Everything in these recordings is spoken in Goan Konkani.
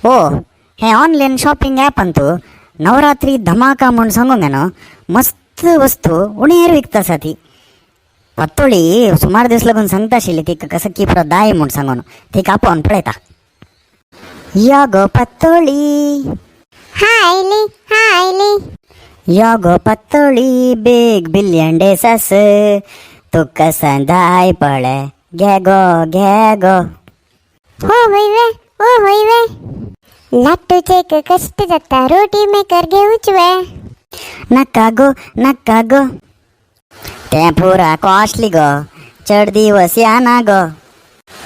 ओ हे ऑनलायन शॉपिंग ॲपांतू नवरात्री धमाका म्हूण सांगूंक न्हू, मस्त वस्तू उणेर विकता आसा ती. पातोळी सुमार दीस लागून सांगता आशिल्ली तिका कसं की पुरो दाय म्हूण सांगून. तिका आपोवन पळयता. यो गो पातोळी. Highly highly. यो गो पातोळी, बिग बिलियन डेस आस, तुका संदाय पळय, घे गो घे गो. हो होय वे, ओ होय वे. लाटूचेक कष्ट जाता, रोटी मेकर घेवच वे. नाका गो नाका गो, तें पुरा कॉस्टली गो, चड दिवस या ना गो.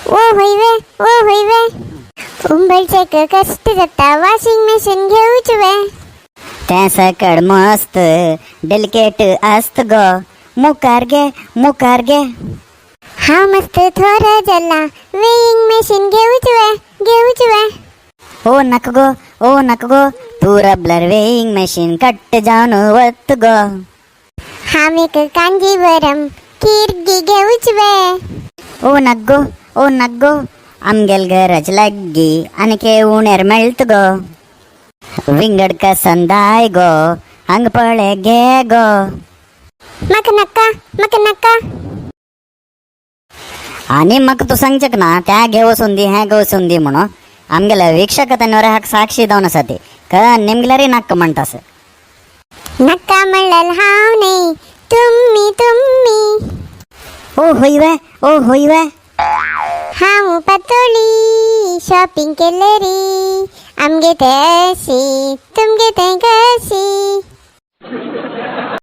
ओ होय वे, ओ होय वे. उंबळचेक कष्ट जाता, वॉशिंग मशीन घेवच वे. तें सकड मस्त डेलिकेट आसत गो, मुखार गे मुखार गे. हांव मस्त थोर जाला, वेईंग मशीन घेवच वे घेवच वे. ओ नाका गो ओ नाका गो, तूं रबलर वेईंग मशीन कट्ट जावन वत गो. हांव एक कांजीवरम किर्गी घेवच वे. ओ नाक गो ओ नाक गो, आमगेल गरज लागी आनी उणेर मेळत गो. विंगड कसंदाय गो, हांग पळय घे गो. म्हाका नाका म्हाका नाका. आनी म्हाका तूं सांगचेक ना त्या घे वचून दी, हें वचून दी म्हणून. आमगेल्या वीक्षक हाका साक्षी जावन आसा ती क निमगेल्यारय नाका म्हणटास. नाका म्हणल्यार हांव न्ही, तुमी तुमी. ओ होय वे, ओ होय वे. हांव पातोळी शॉपिंग केले री, आमगे ते अशी तुमगे ते कशी.